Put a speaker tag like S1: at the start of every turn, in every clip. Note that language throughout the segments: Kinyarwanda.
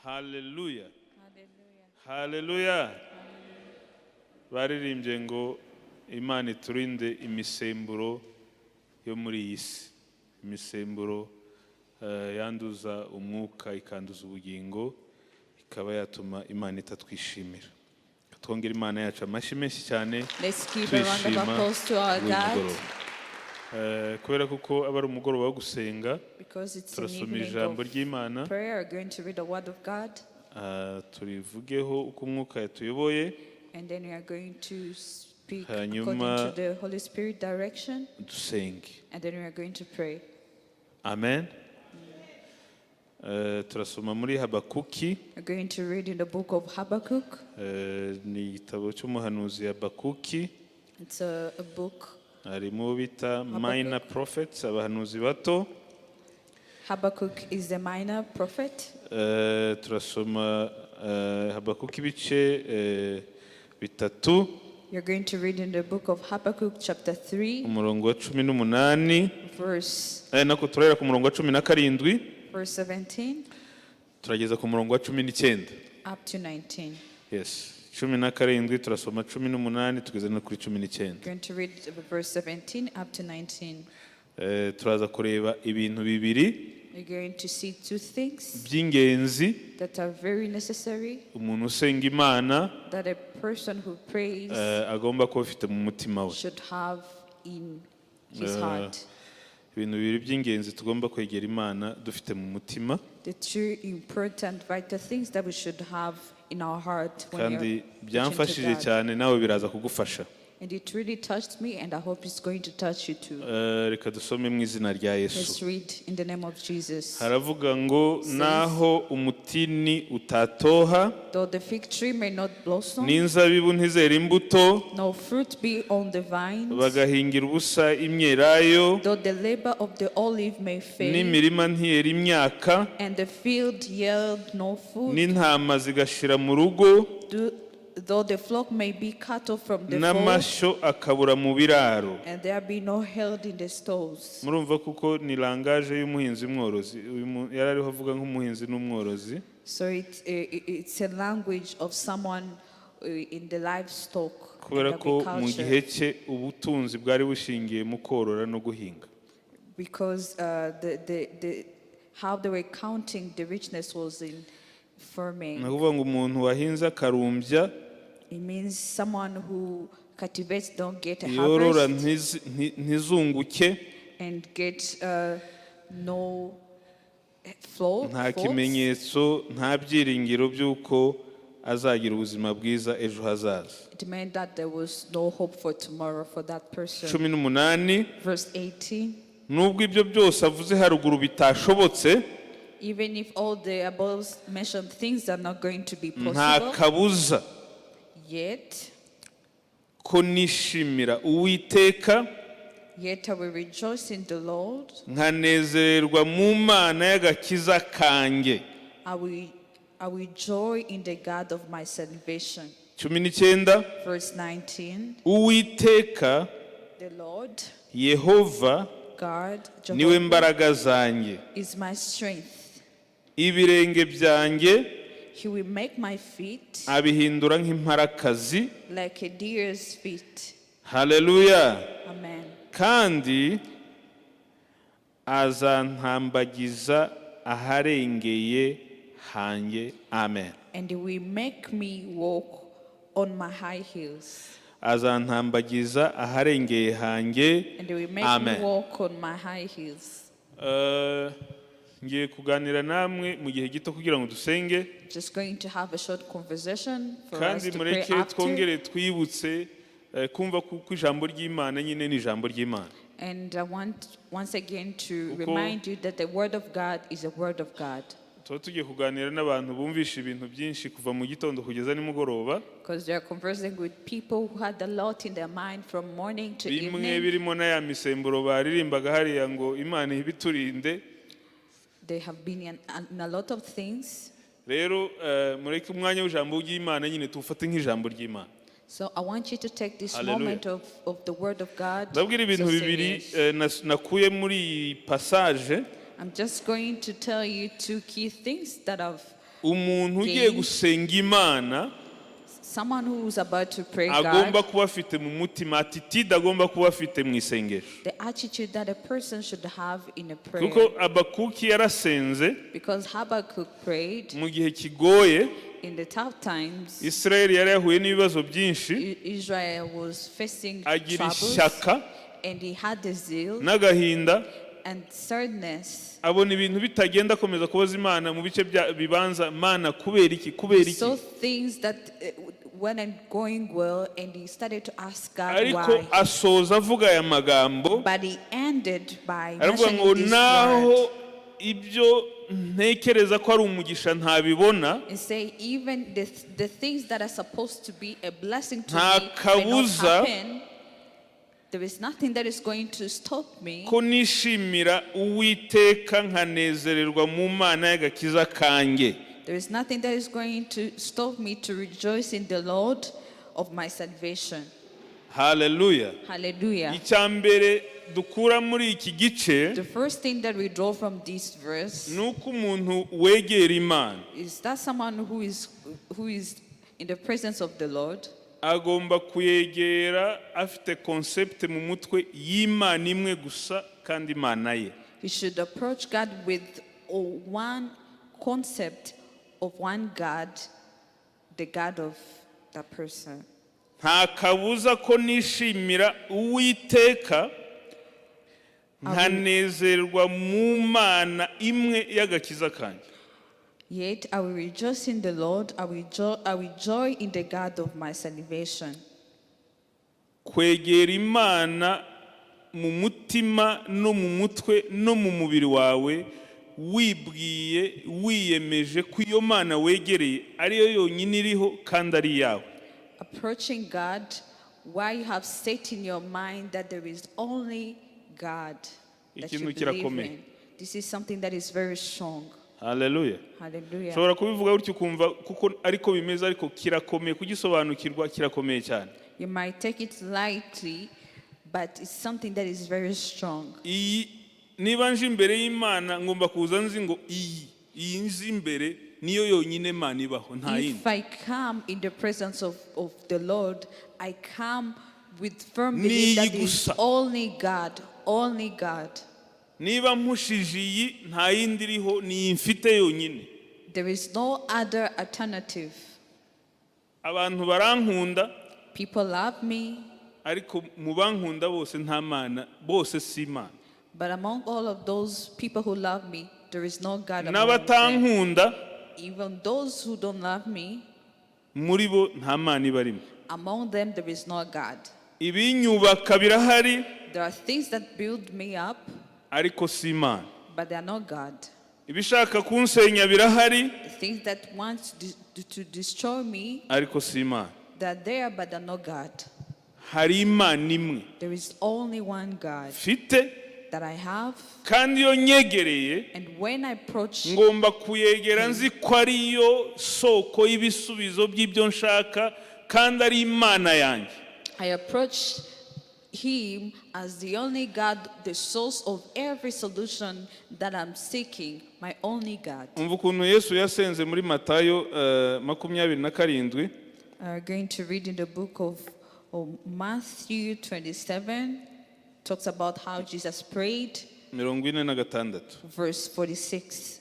S1: Haleluya, haleluya! Baririmbye ngo Imana iturinde imisemburo yo muri iyi si, imisemburo yanduza umwuka, ikanduza ubugingo, ikaba yatuma Imana itatwishimira. Twongere Imana yacu amashyi menshi cyane.
S2: Let's give a round of
S1: Twishima
S2: applause to our
S1: uyu
S2: God
S1: mugoroba. Kubera kuko aba ari umugoroba wo gusenga,
S2: because it's an
S1: turasoma
S2: evening
S1: ijambo
S2: of
S1: ry'Imana.
S2: prayer. We're going to read the word of God
S1: Turivugeho uko umwuka yatuyoboye,
S2: and then we are going to speak
S1: hanyuma
S2: according to the Holy Spirit direction,
S1: dusenge.
S2: And then we are going to pray.
S1: Amen. Turasoma muri Habakuki.
S2: We're going to read in the book of Habakkuk.
S1: Ni igitabo cy'umuhanuzi Habakuki.
S2: It's a book.
S1: Harimo bita minor prophets, abahanuzi bato.
S2: Habakkuk is the minor prophet.
S1: Turasoma Habakuki ibice bitatu,
S2: You're going to read in the book of Habakkuk, chapter 3,
S1: umurongo wa 18,
S2: verse,
S1: nako turahera ku murongo wa 17,
S2: verse 17
S1: turageza ku murongo wa 19.
S2: Up to 19.
S1: Yes, 17, turasoma 18 tugeze no kuri 19.
S2: We're going to read verse 17 up to 19.
S1: Turaza kureba ibintu bibiri
S2: We're going to see two things
S1: by'ingenzi
S2: that are very necessary
S1: umuntu usenga Imana
S2: that a person who prays
S1: agomba kuba afite mu mutima we.
S2: Should have in his heart.
S1: Ibintu bibiri by'ingenzi tugomba kwegera Imana dufite mu mutima.
S2: The two important vital things that we should have in our heart when
S1: Kandi
S2: we are preaching to
S1: byamfashije
S2: God.
S1: Cyane, nawe biraza kugufasha.
S2: And it really touched me, and I hope it's going to touch you too.
S1: Reka dusome mu izina rya Yesu.
S2: Let's read in the name of Jesus.
S1: Haravuga ngo naho umutini utatoha,
S2: Though the fig tree may not blossom,
S1: n'inzabibu ntizere imbuto,
S2: no fruit be on the vines,
S1: bagahingira ubusa imyelayo,
S2: though the labor of the olive may fail,
S1: n'imirima ntiyera imyaka,
S2: and the field yield no food,
S1: n'intama zigashira mu rugo,
S2: though the flock may be cut off from the fold,
S1: n'amashyo akabura mu biraro.
S2: And there be no herd in the stalls.
S1: Murumva kuko ni langage y'umuhinzi mworozi. Uyu yari ariho avuga nk'umuhinzi n'umworozi.
S2: So it's a language of someone in the livestock
S1: Kubera
S2: and
S1: ko mu
S2: agriculture.
S1: Gihe cye ubutunzi bwari bushingiye mu korora no guhinga.
S2: Because how they were counting the richness was in farming.
S1: Ni ukuvuga ngo umuntu wahinze akarumbya,
S2: It means someone who cultivates don't get a
S1: yorora
S2: harvest
S1: ntizunguke,
S2: and get no flow,
S1: nta
S2: faults.
S1: Kimenyetso, nta byiringiro by'uko azagira ubuzima bwiza ejo hazaza.
S2: It meant that there was no hope for tomorrow for that person.
S1: 18.
S2: Verse 18.
S1: Nubwo ibyo byose avuze haruguru bitashobotse,
S2: Even if all the above mentioned things are not going to be
S1: nta
S2: possible,
S1: kabuza
S2: yet,
S1: ko nishimira Uwiteka,
S2: yet I will rejoice in the Lord.
S1: Nkanezererwa mu Mana y'agakiza kanjye.
S2: I will joy in the God of my salvation.
S1: 19.
S2: Verse 19.
S1: Uwiteka,
S2: The Lord,
S1: Yehova,
S2: God,
S1: niwe
S2: Jehovah,
S1: mbaraga zanjye,
S2: is my strength.
S1: Ibirenge byanjye
S2: He will make my feet
S1: abihindura nk'imparakazi.
S2: Like a deer's feet.
S1: Haleluya!
S2: Amen.
S1: Kandi azantambagiza aharengeye hanjye. Amen.
S2: And he will make me walk on my high heels.
S1: Azantambagiza aharengeye hanjye.
S2: And he will make
S1: Amen.
S2: Me walk on my high heels.
S1: Ngiye kuganira namwe mu gihe gito kugira ngo dusenge.
S2: Just going to have a short conversation for us
S1: Kandi
S2: to pray
S1: mureke
S2: after.
S1: Twongere twibutse kumva kuko ijambo ry'Imana nyine ni ijambo ry'Imana.
S2: And I want once again to
S1: Kuko
S2: remind you that the word of God is the word of God.
S1: Tuba tugiye kuganira n'abantu bumvisha ibintu byinshi kuva mu gitondo kugeza nimugoroba.
S2: Because they are conversing with people who had a lot in their mind from morning to
S1: Bimwe
S2: evening.
S1: Birimo na ya misemburo baririmbaga hariya ngo Imana ibiturinde.
S2: They have been in a lot of things.
S1: Rero mureke umwanya w'ijambo ry'Imana nyine tuwufate nk'ijambo ry'Imana.
S2: So I want you to take this
S1: Hallelujah.
S2: Moment of the word of God
S1: Ndabwira ibintu
S2: so
S1: bibiri
S2: serious.
S1: nakuye muri iyi passage.
S2: I'm just going to tell you two key things that I've
S1: Umuntu ugiye
S2: gained.
S1: Gusenga Imana
S2: Someone who is about to pray
S1: agomba
S2: God,
S1: kuba afite mu mutima, attitude agomba kuba afite mu isengesho.
S2: The attitude that a person should have in a prayer.
S1: Kuko Abakuki yarasenze
S2: Because Habakkuk prayed
S1: mu gihe kigoye.
S2: In the tough times.
S1: Israel yari yahuye n'ibibazo byinshi.
S2: Israel was facing
S1: Agira
S2: troubles,
S1: ishyaka
S2: and he had the zeal
S1: n'agahinda.
S2: And sadness.
S1: Abona ibintu bitagenda, akomeza kubaza Imana mu bice bibanza: "Mana, kubera iki? Kubera
S2: He
S1: iki?"
S2: saw things that weren't going well, and he started to ask God
S1: Ariko
S2: why.
S1: Asoza avuga aya magambo.
S2: But he ended by
S1: Aravuga ngo
S2: mentioning this
S1: naho
S2: word
S1: ibyo ntekereza ko ari umugisha ntabibona,
S2: and say, even the things that are supposed to be a blessing to
S1: nta
S2: me may not
S1: kabuza
S2: happen. There is nothing that is going to stop me
S1: ko nishimira Uwiteka nkanezererwa mu Mana y'agakiza kanjye.
S2: There is nothing that is going to stop me to rejoice in the Lord of my salvation.
S1: Haleluya.
S2: Hallelujah.
S1: Icya mbere dukura muri iki gice
S2: The first thing that we draw from this verse
S1: ni uko umuntu wegera Imana
S2: is that someone who is in the presence of the Lord
S1: agomba kuyegera afite concept mu mutwe y'Imana imwe gusa kandi Imana ye.
S2: He should approach God with one concept of one God, the God of that person.
S1: Nta kabuza ko nishimira Uwiteka nkanezerwa mu Mana imwe y'agakiza kanjye.
S2: Yet I will rejoice in the Lord, I will joy in the God of my salvation.
S1: Kwegera Imana mu mutima no mu mutwe no mu mubiri wawe, wibwiye wiyemeje ko iyo Mana wegereye ariyo yonyine iriho kandi ari iyawe.
S2: Approaching God while you have set in your mind that there is only God that
S1: Ikintu
S2: you believe
S1: kirakomeye.
S2: In. This is something that is very strong.
S1: Haleluya.
S2: Hallelujah.
S1: Ushobora kubivuga gutyo ukumva kuko ariko bimeze, ariko kirakomeye kugisobanukirwa, kirakomeye cyane.
S2: You might take it lightly, but it's something that is very strong.
S1: Iyi niba nje imbere y'Imana, ngomba kuza nzi ngo iyi nzi imbere niyo yonyine Mana ibaho, nta yindi.
S2: If I come in the presence of the Lord, I come with firm belief that
S1: Niyi
S2: there is
S1: gusa.
S2: Only God, only God.
S1: Niba mpushije iyi, nta yindi iriho, ni iyi mfite yonyine.
S2: There is no other alternative.
S1: Abantu barankunda,
S2: People love me,
S1: ariko mu bankunda bose nta Mana, bose si Imana.
S2: But among all of those people who love me, there is no God among them.
S1: N'abatankunda,
S2: Even those who don't love me,
S1: muri bo nta Mana ibarimo.
S2: Among them there is no God.
S1: Ibinyubaka birahari,
S2: There are things that build me up,
S1: ariko si Imana.
S2: But they are not God.
S1: Ibishaka kunsenya birahari,
S2: The things that want to destroy me,
S1: ariko si Imana.
S2: They're there, but they're not God.
S1: Hari Imana imwe
S2: There is only one God
S1: mfite,
S2: that I have,
S1: kandi iyo nyegereye
S2: and when I approach,
S1: ngomba kuyegera nzi ko ariyo soko y'ibisubizo by'ibyo nshaka kandi ari Imana yanjye.
S2: I approach Him as the only God, the source of every solution that I'm seeking, my only God.
S1: Umva ukuntu Yesu yasenze muri Matayo 27.
S2: We're going to read in the book of Matthew 27, talks about how Jesus prayed,
S1: 46.
S2: Verse 46.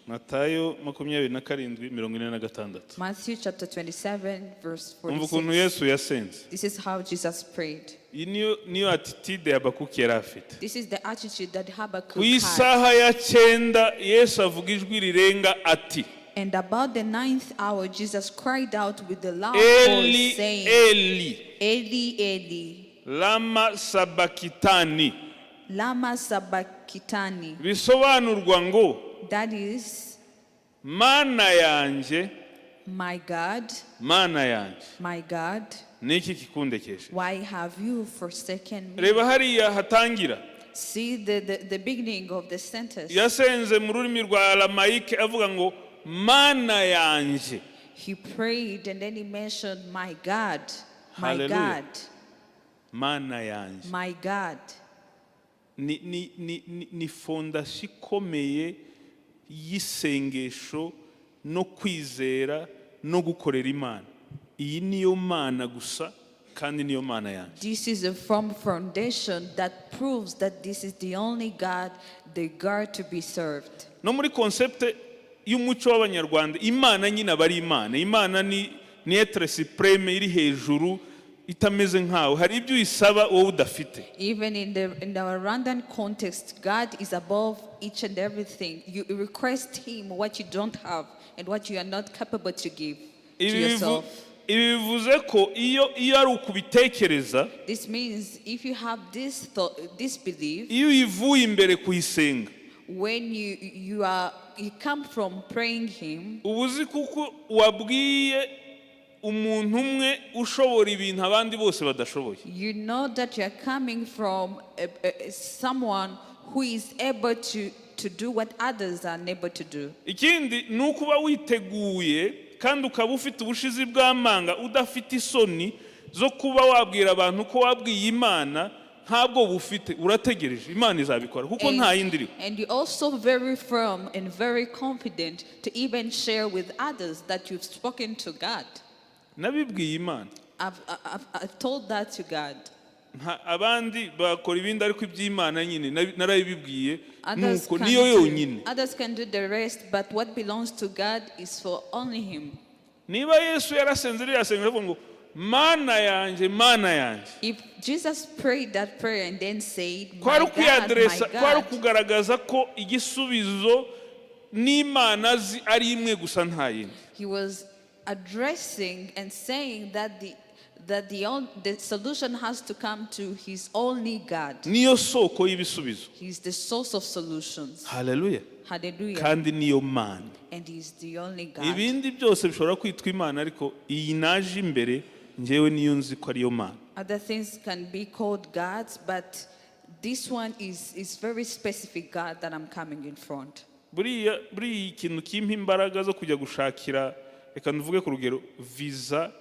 S1: Matayo 27:46.
S2: Matthew chapter 27, verse
S1: Umva ukuntu
S2: 46.
S1: Yesu yasenze.
S2: This is how Jesus prayed.
S1: Iyi niyo attitude ya Habakuki yari afite.
S2: This is the attitude that Habakkuk
S1: Ku
S2: had.
S1: isaha ya cyenda Yesu avuga ijwi rirenga ati,
S2: And about the ninth hour, Jesus cried out with a loud
S1: "Eli,
S2: voice, saying,
S1: Eli,
S2: Eli, Eli,
S1: lama sabakitani,"
S2: lama sabachthani.
S1: Bisobanurwa ngo,
S2: That is,
S1: "Mana yanjye,
S2: My God,
S1: Mana yanjye,
S2: my God,
S1: niki kikundekeshe?"
S2: why have you forsaken me?
S1: Reba hariya hatangira.
S2: See the beginning of the sentence.
S1: Yasenze mu rurimi rwa Aramayike avuga ngo "Mana yanjye."
S2: He prayed and then he mentioned, "My God, my
S1: Hallelujah.
S2: God,
S1: "Mana yanjye."
S2: my God."
S1: Ni fondation ikomeye y'isengesho. no kwizera no gukorera Imana. Iyi niyo Mana gusa kandi niyo Mana yanjye.
S2: This is a firm foundation that proves that this is the only God, the God to be served.
S1: No muri concept y'umuco w'Abanyarwanda, Imana nyine aba ari Imana. Imana ni être suprême iri hejuru, itameze nkawe. Hari ibyo uyisaba wowe udafite.
S2: Even in our Rwandan context, God is above each and everything. You request Him what you don't have and what you are not capable to give to yourself.
S1: Ibi bivuze ko iyo ari ukubitekereza,
S2: This means if you have this thought, this belief,
S1: iyo uyivuye imbere kuyisenga,
S2: when you come from praying Him,
S1: uba uzi kuko wabwiye umuntu umwe ushobora ibintu abandi bose badashoboye.
S2: You know that you are coming from someone who is able to do what others are unable to do.
S1: Ikindi ni ukuba witeguye kandi ukaba ufite ubushizi bw'amanga, udafite isoni zo kuba wabwira abantu ko wabwiye Imana. Ntabwo bufite, urategereje, Imana izabikora kuko nta yindi iriho.
S2: And you're also very firm and very confident to even share with others that you've spoken to God.
S1: Nabibwiye Imana.
S2: I've told that to God.
S1: Abandi bakora ibindi, ariko iby'Imana nyine narabibibwiye.
S2: Others
S1: Nuko
S2: can,
S1: niyo
S2: do,
S1: yonyine.
S2: Others can do the rest, but what belongs to God is for only Him.
S1: Niba Yesu yarasenze ririya sengesho avuga ngo "Mana yanjye, Mana yanjye,"
S2: If Jesus prayed that prayer and then said, "My
S1: kwari
S2: God, my
S1: ukwiyaderesa, kwari
S2: God,"
S1: ukugaragaza ko igisubizo n'Imana azi ari imwe gusa, nta yindi.
S2: he was addressing and saying that the solution has to come to his only God.
S1: Niyo soko y'ibisubizo.
S2: He's the source of solutions.
S1: Haleluya.
S2: Hallelujah.
S1: Kandi niyo Mana.
S2: And he's the only God.
S1: Ibindi byose bishobora kwitwa Imana, ariko iyi naje imbere ngewe niyo nzi ko ariyo Mana.
S2: Other things can be called gods, but this one is very specific God that I'm coming in front.
S1: Buriya ikintu kimpa imbaraga zo kujya gushakira, reka nvuge ku rugero, viza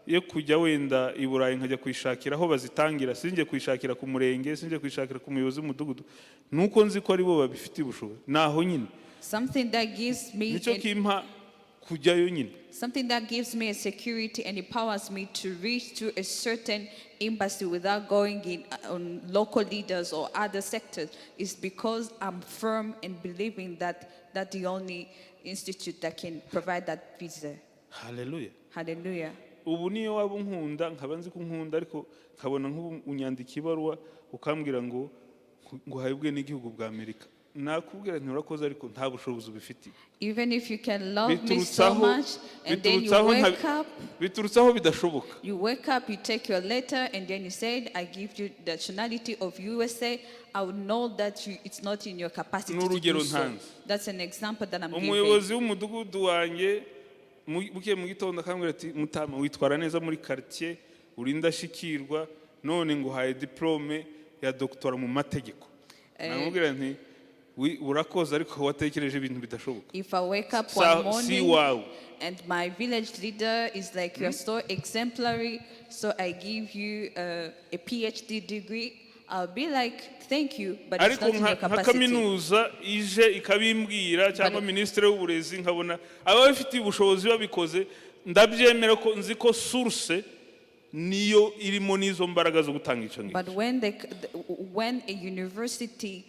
S1: yo kujya wenda i Burayi, nkajya kuyishakira aho bazitangira, sinjye kuyishakira ku murenge, sinjye kuyishakira ku muyobozi w'umudugudu, ni uko nzi ko aribo babifitiye ubushobozi. Naho nyine
S2: Something that gives me
S1: nicyo kimpa kujyayo nyine.
S2: Something that gives me a security and empowers me to reach to a certain embassy without going in on local leaders or other sectors is because I'm firm in believing that the only institute that can provide that visa.
S1: Haleluya.
S2: Hallelujah.
S1: Ubu niyo waba unkunda, nkaba nzi ko unkunda, ariko nkabona nk'ubu unyandika ibaruwa ukambwira ngo uhaye n'igihugu bwa Amerika, nakubwira nti "Urakoze, ariko nta bushobozi ubifitiye."
S2: Even if you can love me
S1: Biturutse
S2: so
S1: aho
S2: much and then you
S1: biturutse aho
S2: wake up,
S1: biturutse aho bidashoboka.
S2: You wake up, you take your letter, and then you said, "I give you the nationality of USA." I would know that it's not in your capacity to
S1: N'urugero
S2: do so.
S1: ntanze.
S2: That's an example that I'm giving.
S1: Umuyobozi w'umudugudu wanjye bukeye mu gitondo akambwira ati "Mutama, witwara neza muri quartier, uri indashyikirwa, none nguhaye diplôme ya doctorat mu mategeko," namubwira nti "Urakoze, ariko watekereje ibintu bidashoboka."
S2: If I wake up one
S1: Si
S2: morning
S1: wawe.
S2: And my village leader is like, "You're so exemplary, so I give you a PhD degree," I'll be like, "Thank you, but it's
S1: Ariko
S2: not in your
S1: nka
S2: capacity."
S1: kaminuza ije ikabimbwira cyangwa
S2: But-
S1: minisitiri w'uburezi, nkabona ababifitiye ubushobozi babikoze, ndabyemera ko nzi ko source niyo irimo n'izo mbaraga zo gutanga icyo ngicyo.
S2: But when a university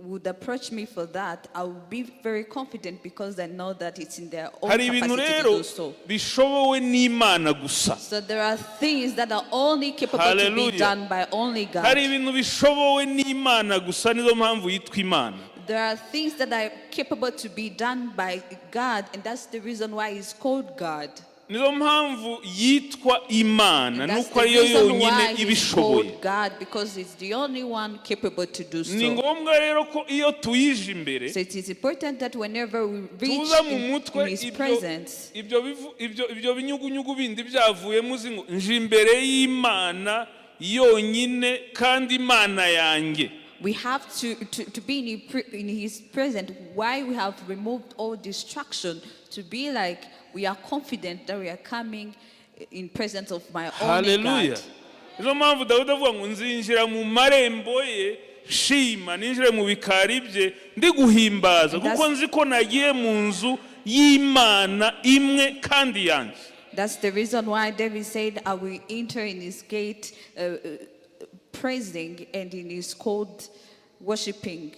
S2: would approach me for that, I would be very confident because I know that it's in their own
S1: Hari ibintu
S2: capacity to
S1: rero
S2: do so.
S1: bishobowe n'Imana gusa.
S2: So there are things that are only capable to be
S1: Hallelujah.
S2: Done by only God.
S1: Hari ibintu bishobowe n'Imana gusa, nizo mpamvu yitwa Imana.
S2: There are things that are capable to be done by God, and that's the reason why He's called God.
S1: Nizo mpamvu yitwa Imana,
S2: That's
S1: nuko
S2: the
S1: ariyo
S2: reason
S1: yonyine
S2: why He's
S1: ibishoboye.
S2: called God, because He's the only one capable to do
S1: Ni
S2: so.
S1: ngombwa rero ko iyo tuyije imbere,
S2: So it is important that whenever we reach
S1: tuza mu mutwe
S2: in His
S1: ibyo
S2: presence,
S1: ibyo binyugunyugu bindi byavuyemo, uzi ngo nje imbere y'Imana yonyine kandi Imana yanjye.
S2: We have to be in His presence why we have removed all distraction, to be like we are confident that we are coming in presence of my only
S1: Haleluya.
S2: God.
S1: Nizo mpamvu Dawidi avuga ngo nzinjira mu marembo ye shima, ninjire mu bikari bye ndi guhimbaza, kuko nzi ko nagiye mu nzu y'Imana imwe kandi yanjye.
S2: That's the reason why David said, "I will enter in his gate praising and in his court worshiping."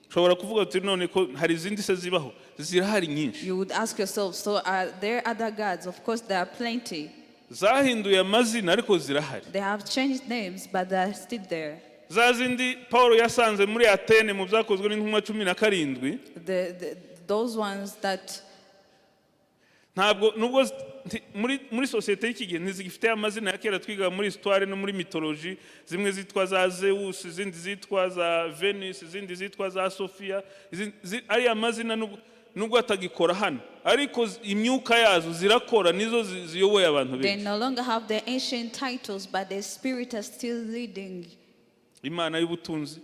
S1: Ushobora kuvuga uti none ko hari izindi se zibaho? Zirahari nyinshi.
S2: You would ask yourself, so are there other gods? Of course, there are plenty.
S1: Zahinduye amazina ariko zirahari.
S2: They have changed names, but they are still there.
S1: Za zindi Paul yasanze muri Atene mu Byakozwe n'Intumwa 17.
S2: Those ones that
S1: Ntabwo nubwo muri sosiyete y'iki gihe ntizigifite amazina ya kera twiga muri histoire no muri mythologie, zimwe zitwa za Zeus, izindi zitwa za Venus, izindi zitwa za Sophia, ariya mazina nubwo atagikora hano, ariko imyuka yazo zirakora, nizo ziyoboye abantu
S2: they
S1: benshi.
S2: no longer have their ancient titles, but their spirit are still leading.
S1: Imana y'ubutunzi,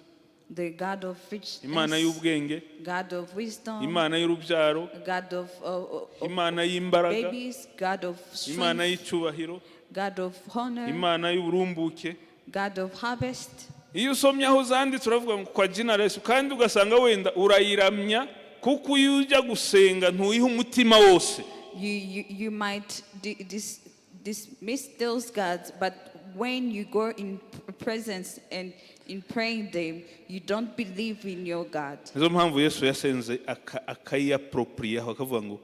S2: The God of
S1: Imana
S2: richness,
S1: y'ubwenge,
S2: God of wisdom,
S1: Imana y'urubyaro,
S2: God of
S1: Imana y'imbaraga,
S2: babies, God of
S1: Imana
S2: strength,
S1: y'icyubahiro,
S2: God of honor,
S1: Imana y'uburumbuke.
S2: God of harvest.
S1: Iyo usomye aho zanditse uravuga ngo kwa jina la Yesu, kandi ugasanga wenda urayiramya kuko iyo ujya gusenga ntuyiha umutima wose.
S2: You might dismiss those gods, but when you go in presence and in praying them, you don't believe in your God.
S1: Nizo mpamvu Yesu yasenze akayiyaporopuriyaho akavuga ngo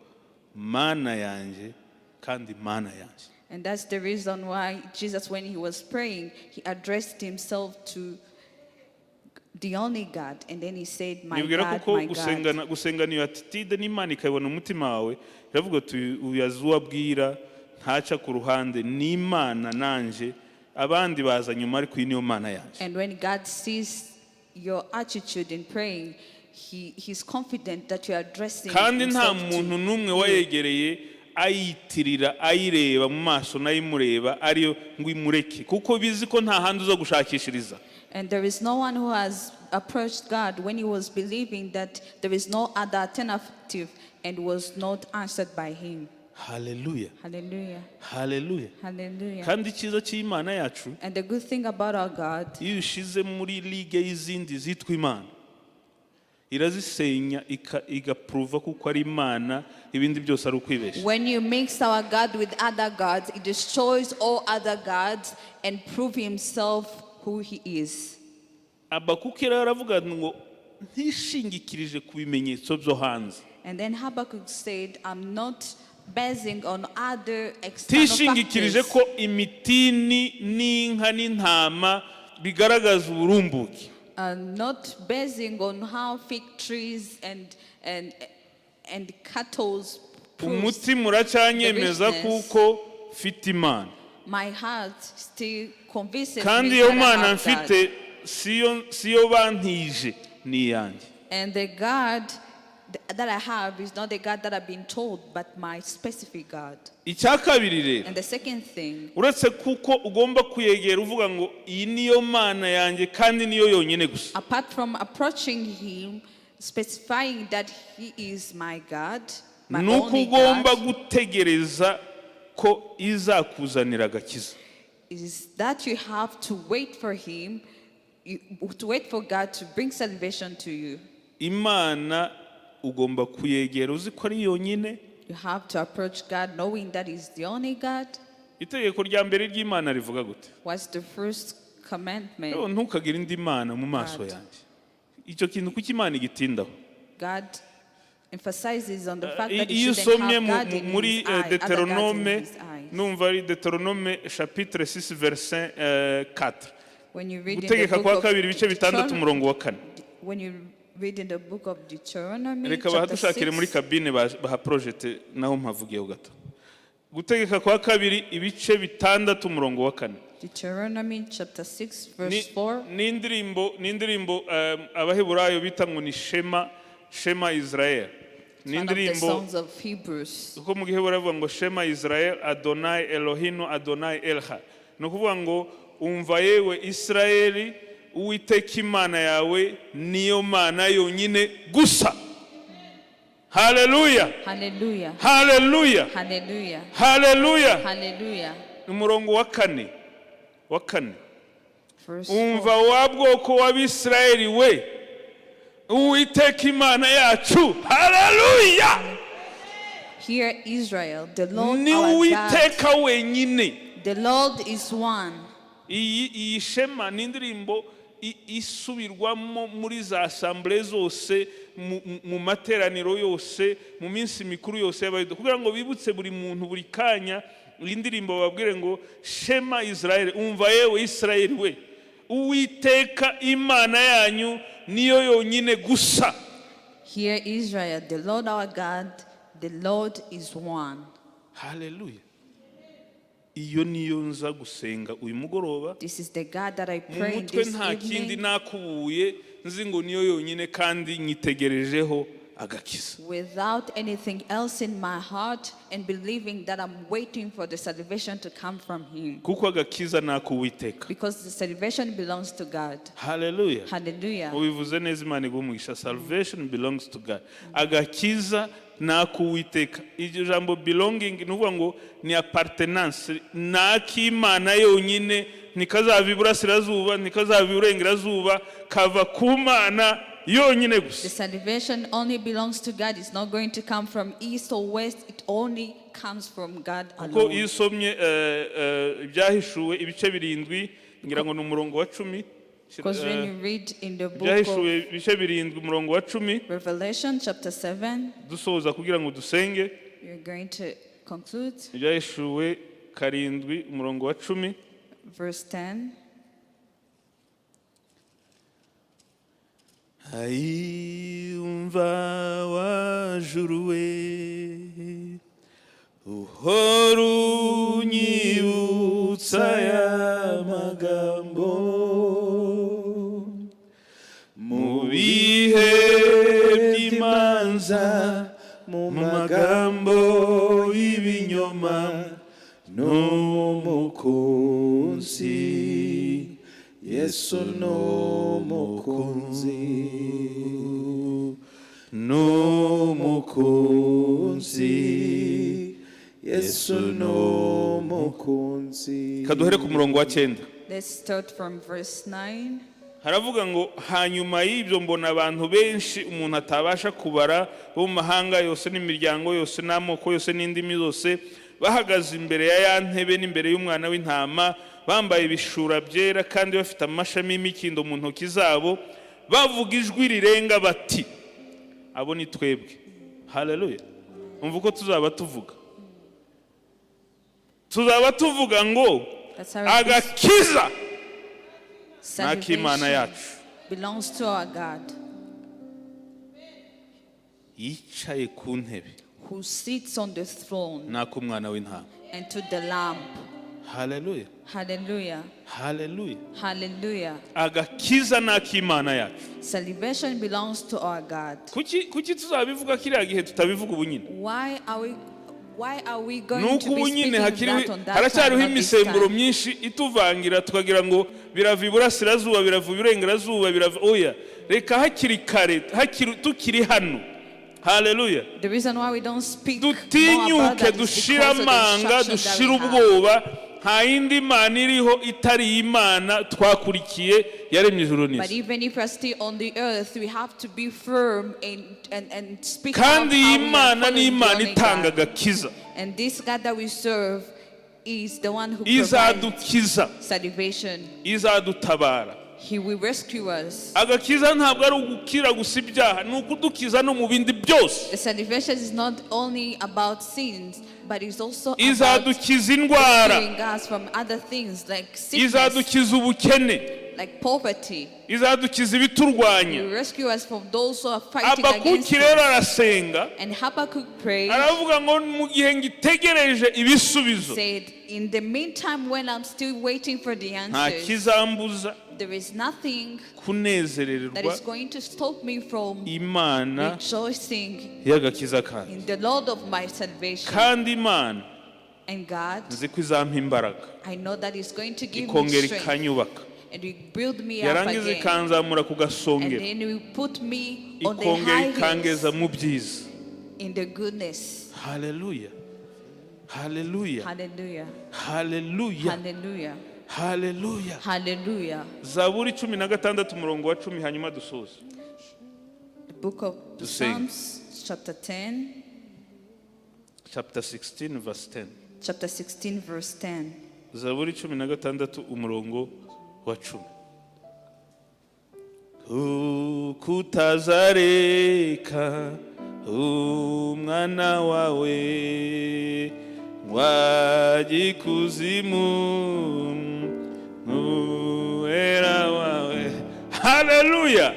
S1: Mana yanjye kandi Mana yanjye.
S2: And that's the reason why Jesus, when he was praying, he addressed himself to the only God. And then he said, "My
S1: Nibwira
S2: God,
S1: kuko
S2: my God."
S1: gusengana iyo attitude n'Imana ikabona umutima wawe, iravuga uti uyazi uwo abwira ntaca ku ruhande, ni Imana nanje, abandi baza nyuma, ariko iyi niyo Mana yanjye.
S2: And when God sees your attitude in praying, he's confident that you are addressing
S1: Kandi nta
S2: himself to
S1: muntu n'umwe
S2: you.
S1: wayegereye ayitirira ayireba mu maso n'ayimureba ariyo ngo imureke kuko bizi ko nta handi uza gushakishiriza.
S2: And there is no one who has approached God when he was believing that there is no other alternative and was not answered by him.
S1: Haleluya.
S2: Hallelujah.
S1: Haleluya.
S2: Hallelujah.
S1: Kandi icyiza cy'Imana yacu,
S2: And the good thing about our God,
S1: iyo ushize muri ligue y'izindi zitwa imana irazisenya igapuruva kuko ari Imana, ibindi byose ari ukwibeshya.
S2: When you mix our God with other gods, it destroys all other gods and prove himself who he is.
S1: Habakuki rero aravuga ngo ntishingikirije ku bimenyetso byo hanze.
S2: And then Habakkuk said, "I'm not basing on other external
S1: Tishingikirije
S2: factors."
S1: ko imitini n'inka n'intama bigaragaza uburumbuke.
S2: Not basing on how fig trees and cattle proves.
S1: Umutima uracyanyemeza
S2: the richness.
S1: kuko mfite Imana.
S2: My heart still convinces
S1: Kandi
S2: me
S1: iyo
S2: that I
S1: Mana
S2: have God.
S1: mfite siyo bantije, ni iyanjye.
S2: And the God that I have is not the God that I've been told, but my specific God.
S1: Icya kabiri rero,
S2: And the second thing,
S1: uretse kuko ugomba kuyegera uvuga ngo iyi niyo Mana yanjye kandi niyo yonyine gusa,
S2: apart from approaching Him, specifying that He is my God, my
S1: ni uko
S2: only
S1: ugomba
S2: God,
S1: gutegereza ko izakuzanira agakiza.
S2: Is that you have to wait for Him, to wait for God to bring salvation to you.
S1: Imana ugomba kuyegera uzi ko ari yonyine.
S2: You have to approach God knowing that He's the only God.
S1: Itegeko rya mbere ry'Imana rivuga gute?
S2: What's the first commandment?
S1: Rero ntukagire indi mana mu maso
S2: God.
S1: yanjye. Icyo kintu kuki Imana igitindaho?
S2: God emphasizes on the fact that
S1: Iyo
S2: you shouldn't
S1: usomye
S2: have God in
S1: muri
S2: his eye, other gods in
S1: Deuteronome,
S2: his eyes.
S1: numva ari Deuteronome chapitre 6 verset 4.
S2: When you read in the
S1: Gutegeka
S2: book
S1: kwa
S2: of
S1: kabiri ibice 6 umurongo wa 4.
S2: When you read in the book of Deuteronomy,
S1: Reka
S2: chapter
S1: bahadushakire muri
S2: 6,
S1: kabine bahaprojete naho mpavugiyeho gato. Gutegeka kwa kabiri ibice 6 umurongo wa 4.
S2: Deuteronomy chapter 6, verse 4.
S1: Ni indirimbo Abaheburayo bita ngo ni Shema, Shema Israel. Ni
S2: One of the
S1: indirimbo
S2: songs of Hebrews.
S1: kuko mu gihe baravuga ngo Shema Israel Adonai Elohinu Adonai Elha, ni ukuvuga ngo umva yewe Israeli, Uwiteka Imana yawe niyo Mana yonyine gusa. Haleluya.
S2: Hallelujah.
S1: Haleluya.
S2: Hallelujah.
S1: Haleluya.
S2: Hallelujah.
S1: Umurongo wa 4 wa 4.
S2: Verse 4.
S1: Umva wa bwoko w'Abisirayeli we, Uwiteka Imana yacu, haleluya,
S2: Hear Israel, the Lord
S1: Ni
S2: our God,
S1: Uwiteka wenyine.
S2: The Lord is one.
S1: Iyi Shema ni indirimbo isubirwamo muri za assemblées zose, mu materaniro yose, mu minsi mikuru yose y'Abayuda, kugira ngo bibutse buri muntu buri kanya iyi ndirimbo, bababwire ngo: "Shema Israel, umva yewe Israel we, Uwiteka Imana yanyu niyo yonyine gusa."
S2: Hear Israel, the Lord our God, the Lord is one.
S1: Haleluya! Iyo niyo nza gusenga uyu mugoroba.
S2: This is the God that I
S1: Mu
S2: pray in
S1: mutwe
S2: this
S1: nta kindi
S2: evening.
S1: nakubuye, nzi ngo niyo yonyine kandi nyitegerejeho agakiza.
S2: Without anything else in my heart and believing that I'm waiting for the salvation to come from Him.
S1: Kuko agakiza ni ak'Uwiteka.
S2: Because the salvation belongs to God.
S1: Haleluya!
S2: Hallelujah.
S1: Ubivuze neza, Imana iguha umugisha. Salvation belongs to God. Agakiza ni ak'Uwiteka. Iryo jambo belonging ni ukuvuga ngo ni appartenance, ni ak'Imana yonyine. Ntikazava iburasirazuba, ntikazava iburengerazuba, kava ku Mana yonyine
S2: The
S1: gusa.
S2: Salvation only belongs to God. It's not going to come from east or west. It only comes from God
S1: Kuko iyo
S2: alone.
S1: usomye Ibyahishuwe ibice 7, ngira ngo ni umurongo wa 10.
S2: Because when you read in the book of
S1: Ibyahishuwe ibice 7, umurongo wa 10.
S2: Revelation, chapter 7,
S1: Dusoza kugira ngo dusenge.
S2: you're going to conclude,
S1: Ibyahishuwe 7, umurongo wa 10.
S2: Verse 10.
S1: Ayumva wa juru we, uhora unyibutsa aya magambo mu bihe by'imanza, mu magambo y'ibinyoma,
S3: N'umukunzi, Yesu n'umukunzi.
S1: N'umukunzi.
S3: Yesu n'umukunzi.
S1: Kaduhere ku murongo wa 9.
S2: Let's start from verse 9.
S1: Haravuga ngo: "Hanyuma y'ibyo mbona abantu benshi umuntu atabasha kubara, bo mu mahanga yose n'imiryango yose n'amoko yose n'indimi zose, bahagaze imbere ya ya ntebe n'imbere y'Umwana w'Intama, bambaye ibishura byera kandi bafite amashami y'imikindo mu ntoki zabo, bavuga ijwi rirenga bati." Abo ni twebwe. Haleluya! Umva uko tuzaba tuvuga. Tuzaba tuvuga ngo:
S2: That's how it is.
S1: "Agakiza ni ak'Imana
S2: Salvation
S1: yacu
S2: belongs to our God
S1: yicaye ku ntebe
S2: who sits on the throne
S1: n'ak'Umwana w'Intama."
S2: and to the Lamb.
S1: Haleluya!
S2: Hallelujah.
S1: Haleluya!
S2: Hallelujah.
S1: Agakiza ni ak'Imana yacu.
S2: Salvation belongs to our God.
S1: Kuki tuzabivuga kiriya gihe, tutabivuga ubu nyine?
S2: Why are we
S1: Ni
S2: going
S1: uko
S2: to be
S1: ubu nyine
S2: speaking
S1: hakiriho
S2: that on that time,
S1: haracyariho
S2: not this
S1: imisemburo
S2: time?
S1: myinshi ituvangira, tukagira ngo birava iburasirazuba, birava iburengerazuba, birava. Oya, reka hakiri kare, hakiri tukiri hano. Haleluya!
S2: The reason why we don't speak more about
S1: Dutinyuke,
S2: that is
S1: dushire
S2: because of the
S1: amanga,
S2: instruction that
S1: dushire
S2: we have.
S1: ubwoba. Nta yindi mana iriho itari Imana twakurikiye yaremye ijuru
S2: But
S1: n'isi.
S2: Even if we're still on the earth, we have to be firm and speak out
S1: Kandi
S2: how
S1: iyi
S2: we are
S1: Mana ni
S2: following the
S1: Imana
S2: only
S1: itanga
S2: God.
S1: agakiza.
S2: And this God that we serve is the one who provides
S1: Izadukiza,
S2: salvation.
S1: izadutabara.
S2: He will rescue us.
S1: Agakiza ntabwo ari ugukira gusa ibyaha, ni ukudukiza no mu bindi byose.
S2: The salvation is not only about sins, but it's also about
S1: Izadukiza indwara.
S2: Rescuing us from other things like sickness,
S1: Izadukiza ubukene.
S2: Like poverty.
S1: Izadukiza
S2: He
S1: ibiturwanya.
S2: will rescue us from those who are fighting against
S1: Abakuki rero
S2: us.
S1: arasenga,
S2: And Habakkuk prayed,
S1: aravuga ngo mu gihe ngitegereje ibisubizo,
S2: said, "In the meantime, when I'm still waiting for the
S1: nta
S2: answers,
S1: kizambuza
S2: there is nothing that
S1: kunezererwa
S2: is going to stop me from
S1: Imana
S2: rejoicing
S1: y'agakiza kanjye.
S2: In the Lord of my salvation."
S1: Kandi Imana
S2: And God,
S1: nzi ko izampa imbaraga,
S2: I know that He's going to give me
S1: ikongera
S2: strength
S1: ikanyubaka,
S2: and will build me up
S1: yarangiza
S2: again.
S1: ikanzamura ku
S2: And
S1: gasongero,
S2: then He will put me on the
S1: ikongera
S2: high
S1: ikangeza
S2: hills
S1: mu byiza.
S2: In the goodness.
S1: Haleluya, haleluya!
S2: Hallelujah.
S1: Haleluya!
S2: Hallelujah.
S1: Haleluya!
S2: Hallelujah.
S1: Zaburi 16, umurongo wa 10, hanyuma dusoze.
S2: The book of
S1: Dusenge.
S2: Psalms, chapter 10.
S1: Chapter 16 verse 10.
S2: Chapter 16, verse 10.
S1: Zaburi 16 umurongo wa 10. Kuko utazareka umwana wawe wajya ikuzimu, n'uwera wawe. Haleluya!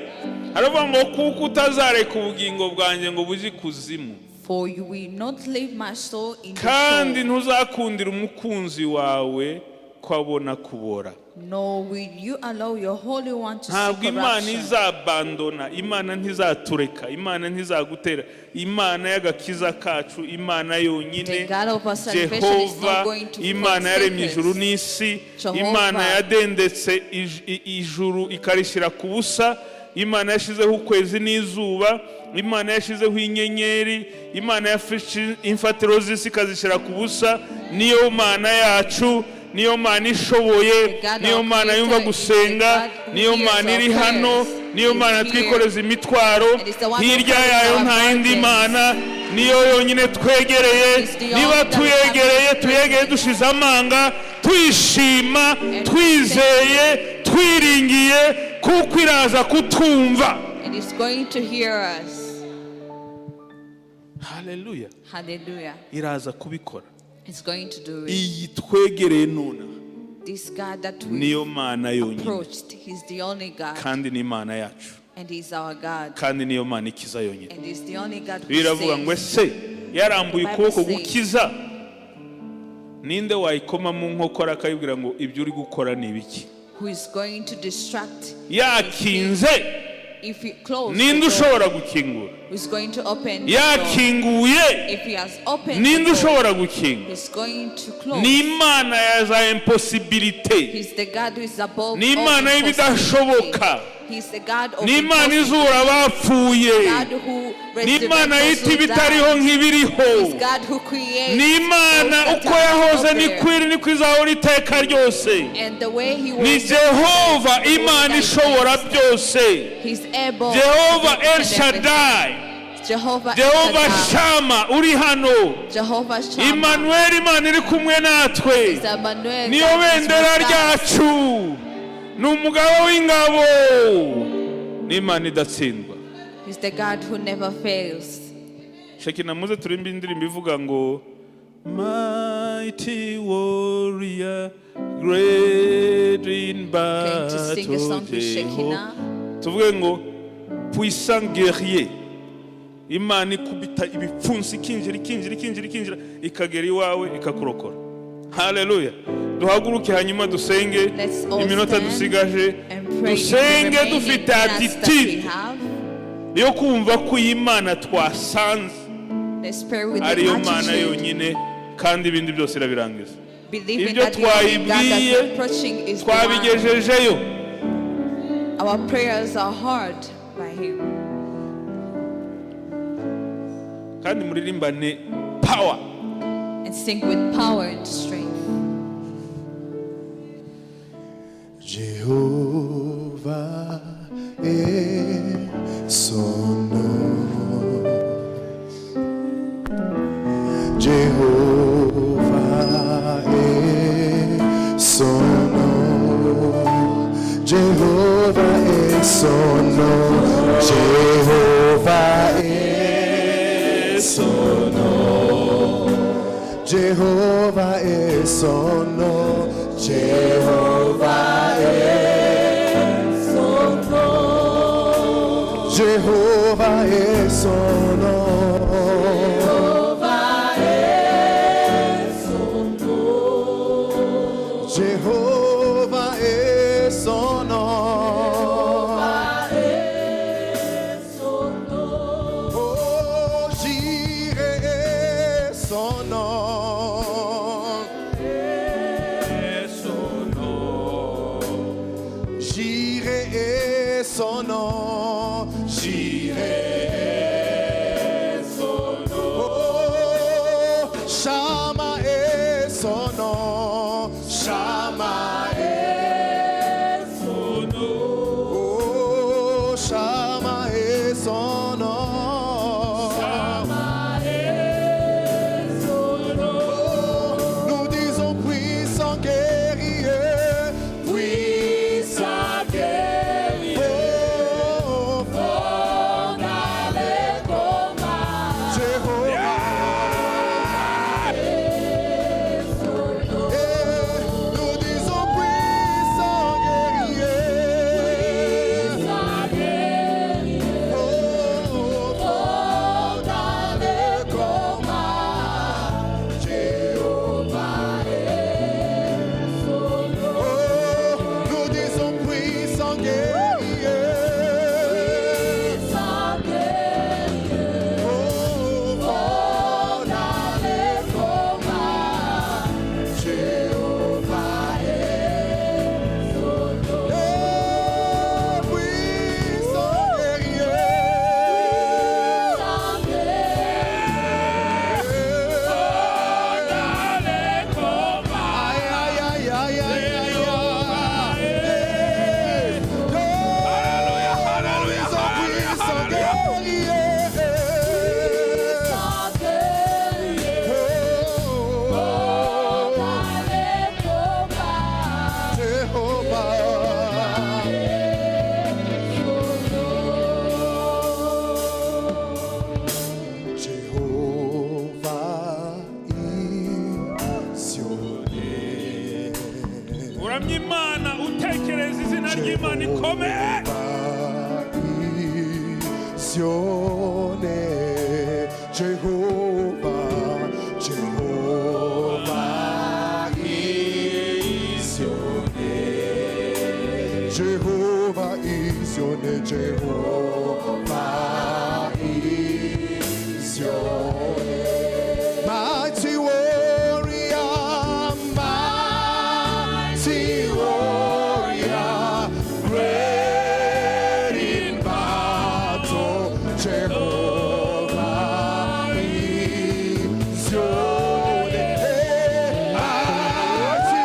S1: Haravuga ngo kuko utazareka ubugingo bwanjye ngo bujye ikuzimu,
S2: For you will not leave my soul in the
S1: kandi
S2: soul,
S1: ntuzakundira umukunzi wawe ko abona kubora.
S2: Nor will you allow your Holy One to see
S1: Ntabwo Imana
S2: corruption.
S1: izabandona, Imana ntizatureka, Imana ntizagutera, Imana y'agakiza kacu, Imana yonyine,
S2: The God of our salvation is
S1: Jehova,
S2: not going to
S1: Imana yaremye
S2: forsake
S1: ijuru
S2: us.
S1: n'isi,
S2: Jehovah.
S1: Imana yadendetse ijuru ikarishyira ku busa, Imana yashyizeho ukwezi n'izuba, Imana yashyizeho inyenyeri, Imana yafashe imfatiro z'isi ikazishyira ku busa. Niyo Mana yacu, niyo Mana ishoboye,
S2: The God
S1: niyo
S2: our
S1: Mana yumva
S2: Creator is the
S1: gusenga,
S2: God who
S1: niyo
S2: hears
S1: Mana
S2: our
S1: iri hano,
S2: prayers.
S1: niyo
S2: He is
S1: Mana
S2: here.
S1: twikoreza imitwaro.
S2: And it's the one who
S1: Hirya
S2: carries
S1: yayo
S2: our
S1: nta yindi
S2: burdens.
S1: Mana, niyo yonyine twegereye.
S2: It's the
S1: Niba
S2: only that we have
S1: tuyegereye,
S2: in
S1: tuyegeye
S2: presence.
S1: dushize amanga, tuyishima,
S2: And
S1: twizeye, twiringiye, kuko iraza kutumva.
S2: And is going to hear us.
S1: Haleluya!
S2: Hallelujah.
S1: Iraza kubikora.
S2: It's going to do it.
S1: Iyi twegereye nonaha
S2: This God that we
S1: niyo Mana yonyine,
S2: approached, He's the only God.
S1: kandi ni Imana yacu,
S2: And He's our God.
S1: kandi niyo Mana ikiza yonyine.
S2: And He's the only God who
S1: Biravuga ngo
S2: saves.
S1: ese yarambuye
S2: The Bible
S1: ukuboko
S2: says-
S1: gukiza, ninde wayikoma mu nkokora akayibwira ngo ibyo uri gukora ni ibiki?
S2: Who is going to distract?
S1: Yakinze,
S2: If he closed the
S1: ninde
S2: door,
S1: ushobora gukingura?
S2: who is going to open the door?
S1: Yakinguye,
S2: If he has opened the
S1: ninde
S2: door,
S1: ushobora gukinga?
S2: he's going to close.
S1: Ni Imana ya za impossibilité.
S2: He's the God who is above
S1: Ni
S2: all
S1: Imana y'ibidashoboka.
S2: impossibility. He's the God of
S1: Ni Imana
S2: impossibility.
S1: izura abapfuye.
S2: God who
S1: Ni Imana
S2: resurrects
S1: yita
S2: those who
S1: ibitariho
S2: died.
S1: nk'ibiriho.
S2: He's God who creates
S1: Ni Imana
S2: those that
S1: uko
S2: are
S1: yahoze
S2: not there.
S1: niko iri, niko izahora iteka ryose.
S2: And the way he
S1: Ni
S2: was,
S1: Jehova Imana ishobora byose,
S2: he's able
S1: Jehova
S2: to do
S1: El
S2: everything.
S1: Shaddai,
S2: Jehovah El
S1: Jehova
S2: Shaddai,
S1: Shama uri hano,
S2: Jehovah Shammah,
S1: Emmanuel, Imana iri kumwe natwe,
S2: is Emmanuel,
S1: niyo
S2: God is
S1: bendera
S2: with us.
S1: ryacu, ni umugabo w'ingabo, ni Imana idatsindwa.
S2: He's the God who never fails.
S1: Shekina, muze turimbe indirimbo ivuga ngo "Mighty warrior, great in
S2: Going to sing a
S1: battle,
S2: song with
S1: Jehovah."
S2: Shekinah.
S1: Tuvuge ngo puissant guerrier. Imana ikubita ibipfunsi, ikinjira, ikinjira, ikinjira, ikinjira, ikagera iwawe ikakurokora. Haleluya! Duhaguruke hanyuma dusenge
S2: Let's all
S1: iminota
S2: stand
S1: dusigaje.
S2: and pray in the
S1: Dusenge
S2: remaining
S1: dufite
S2: minutes that we
S1: attitude
S2: have.
S1: yo kumva ko iyi Mana twasanze
S2: Let's pray with the
S1: ariyo Mana
S2: attitude,
S1: yonyine, kandi ibindi byose irabirangiza.
S2: believing
S1: Ibyo
S2: that the only God that
S1: twayibwiye
S2: we're approaching is the one.
S1: twabigejejeyo.
S2: Our prayers are heard by Him.
S1: Kandi muririmbane power.
S2: And sing with power and strength.
S3: Jehovah est son nom. Jéhovah est son nom. Jéhovah est son nom. Jéhovah est son nom. Jéhovah est son nom. Jéhovah est son nom. Jéhovah est son nom. Jéhovah est son nom. Jéhovah est son nom. Oh, Jireh est son nom. Jireh est son nom. Jireh est son nom. Oh, Shama est son nom. Shama est son nom. Oh, Shama est son nom. Shama est
S1: Uramye Imana utekereza izina ry'Imana ikomeye.
S3: Sione, Jehovah, Jehovah is your name. Jehovah is your name. Jehovah is your name. Mighty warrior, mighty warrior, great in battle, Jehovah is your name. Mighty,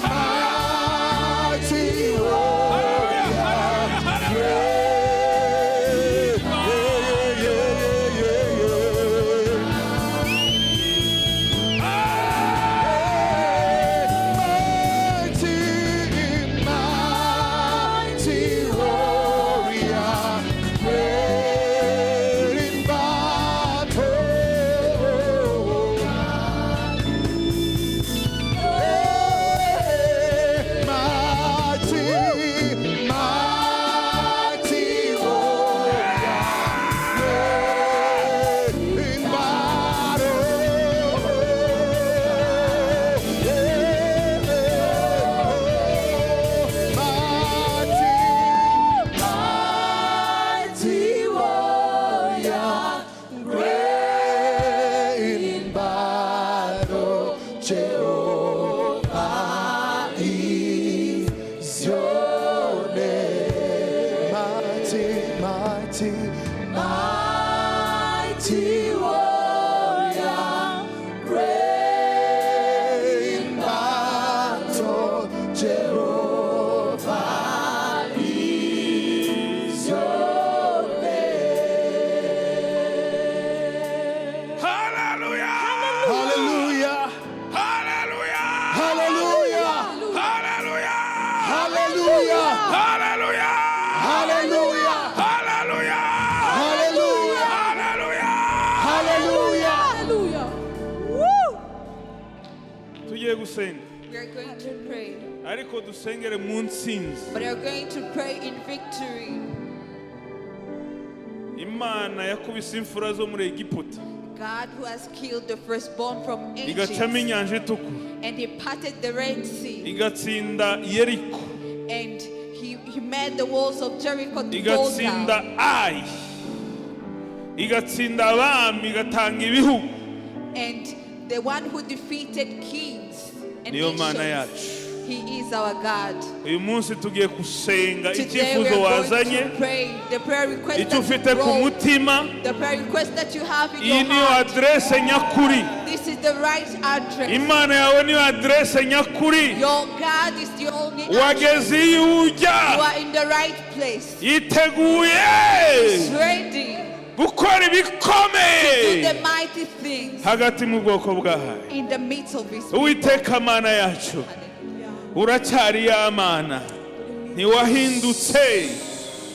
S3: mighty warrior, great, yeah, yeah, yeah, yeah, yeah. Mighty, mighty warrior, great in battle. Mighty, mighty warrior, great in battle. Mighty, mighty warrior, great in battle, Jehovah is your name. Mighty, mighty, mighty warrior, great in battle, Jehovah is your name.
S1: Hallelujah!
S3: Hallelujah!
S1: Hallelujah!
S3: Hallelujah!
S1: Hallelujah!
S3: Hallelujah!
S1: Hallelujah!
S3: Hallelujah!
S1: Hallelujah!
S3: Hallelujah!
S1: Hallelujah!
S3: Hallelujah!
S4: Hallelujah. Woo!
S1: Tugiye gusenga
S2: We are going to pray,
S1: ariko dusengere mu ntsinzi.
S2: But we are going to pray in victory.
S1: Imana yakubise imfura zo muri Egiputa
S2: God who has killed the firstborn from
S1: igacamo
S2: Egypt
S1: inyanja itukura
S2: and he parted the Red Sea
S1: igatsinda Yeriko
S2: and he made the walls of Jericho to fall
S1: igatsinda
S2: down
S1: Ayi igatsinda abami igatanga ibihugu
S2: and the one who defeated kings and
S1: Niyo Mana
S2: nations,
S1: yacu.
S2: he is our God.
S1: Uyu munsi tugiye gusenga
S2: Today we
S1: icyifuzo
S2: are going
S1: wazanye
S2: to pray the prayer request
S1: icyo
S2: that
S1: ufite
S2: you
S1: ku
S2: wrote,
S1: mutima.
S2: The prayer request that you have in
S1: Iyi
S2: your
S1: niyo
S2: heart.
S1: aderese nyakuri.
S2: This is the right address.
S1: Imana yawe niyo aderese nyakuri.
S2: Your God is the only address.
S1: Wageze iyo ujya.
S2: You are in the right place.
S1: Yiteguye
S2: He's ready
S1: gukora
S2: to do
S1: ibikomeye
S2: the mighty things
S1: hagati mu bwoko bwahaye.
S2: In the midst of his people.
S1: Uwiteka Mana yacu uracyari ya Mana ntiwahindutse.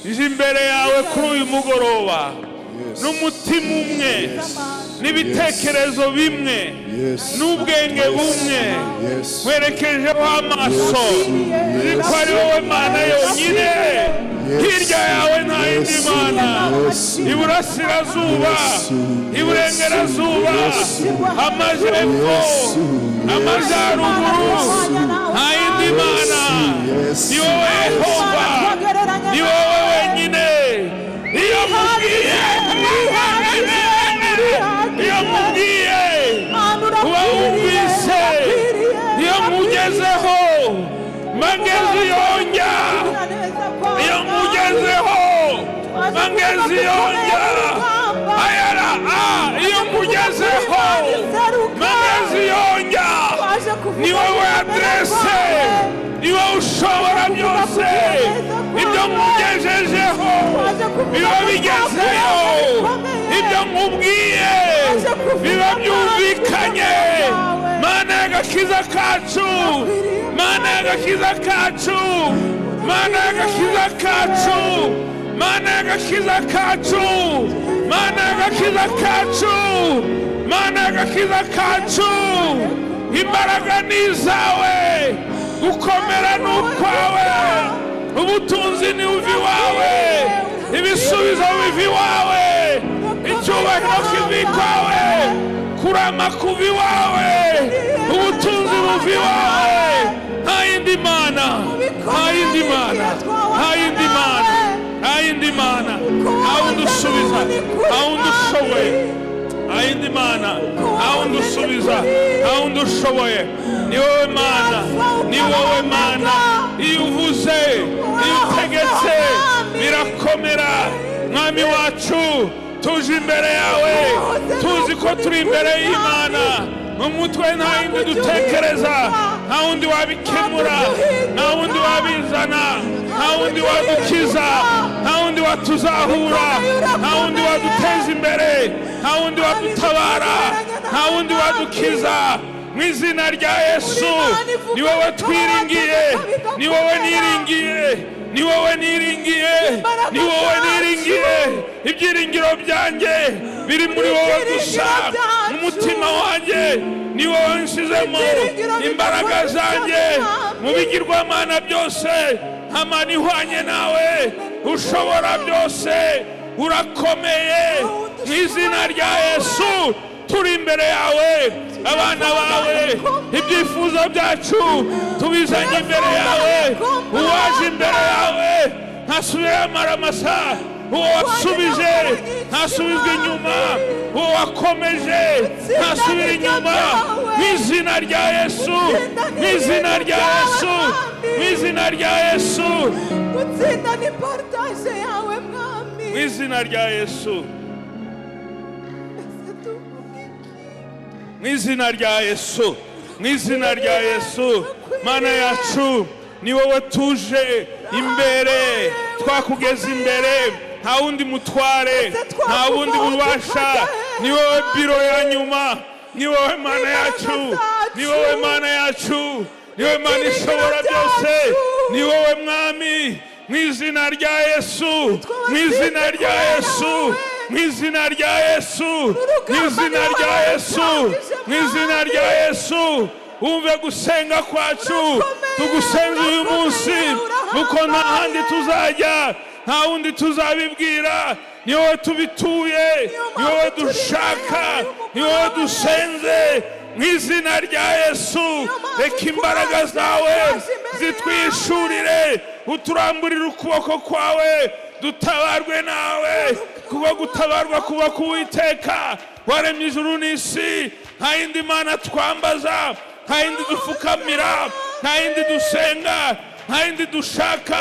S1: Nje imbere yawe kuri uyu mugoroba n'umutima umwe n'ibitekerezo bimwe
S3: Yes.
S1: n'ubwenge bumwe
S3: Yes.
S1: nkwerekejeho amaso nzi ko ari wowe Mana yonyine hirya yawe nta yindi mana
S3: Yes.
S1: iburasirazuba iburengerazuba amajepfo amajyaruguru nta yindi mana ni wowe Yehova ni wowe wenyine. Iyo mubwiye iyo mubwiye uba wumvise iyo mugezeho magezi yongya iyo mugezeho magezi yongya ayara a iyo mugezeho magezi yongya ni wowe aderese ni wowe ushobora byose ibyo nkugejejeho biba bigezeyo ibyo nkubwiye biba byumvikanye. Mana y'agakiza kacu Mana y'agakiza kacu Mana y'agakiza kacu Mana y'agakiza kacu Mana y'agakiza kacu Mana y'agakiza kacu imbaraga ni izawe. Gukomera ni ukwawe, ubutunzi ni uva iwawe, ibisubizo biva iwawe, icyubahiro kiva ikwawe, kurama kuva iwawe, ubutunzi buva iwawe. Nta yindi mana, nta yindi mana, nta yindi mana, nta yindi mana, nta wundi usubiza, nta wundi ushoboye, nta yindi mana, nta wundi usubiza, nta wundi ushoboye. Ni wowe Mana, ni wowe Mana. Iyo uvuze, iyo utegetse, birakomera. Mwami wacu, tuje imbere yawe, tuzi ko turi imbere y'Imana. Mu mutwe nta yindi dutekereza, nta wundi wabikemura, nta wundi wabizana, nta wundi wadukiza, nta wundi watuzahura, nta wundi waduteza imbere, nta wundi wadutabara, nta wundi wadukiza. Mu izina rya Yesu, ni wowe twiringiye, ni wowe niringiye, ni wowe niringiye, ni wowe niringiye. Ibyiringiro byanjye biri muri wowe gusa. Mu mutima wanjye ni wowe nshyizemo imbaraga zanjye. Mu bigirwamana byose nta mana ihwanye nawe. Ushobora byose, urakomeye. Mu izina rya Yesu, turi imbere yawe, abana bawe, ibyifuzo byacu tubizanye imbere yawe. Uwaje imbere yawe ntasubira amaramasa. Uwo wasubije ntasubizwa inyuma, uwo wakomeje ntasubira inyuma. Mu izina rya Yesu, mu izina rya Yesu, mu izina rya Yesu.
S4: Gutsinda ni partage yawe, Mwami.
S1: Mu izina rya Yesu.
S4: Ese tuvuge iki?
S1: Mu izina rya Yesu, mu izina rya Yesu. Mana yacu, ni wowe tuje imbere, twakugeza imbere. Nta wundi mutware, nta wundi bubasha, ni wowe biro ya nyuma, ni wowe Mana yacu, ni wowe Mana yacu, ni wowe Mana ishobora byose, ni wowe Mwami. Mu izina rya Yesu, mu izina rya Yesu, mu izina rya Yesu, mu izina rya Yesu, mu izina rya Yesu. Wumve gusenga kwacu, tugusenze uyu munsi, kuko nta handi tuzajya, nta wundi tuzabibwira. Ni wowe tubituye, ni wowe dushaka, ni wowe dusenze. Mu izina rya Yesu, reka imbaraga zawe zitwishurire, uturamburire ukuboko kwawe, dutabarwe nawe, kuko gutabarwa kuba k'Uwiteka waremye ijuru n'isi. Nta yindi mana twambaza, nta yindi dupfukamira, nta yindi dusenga, nta yindi dushaka,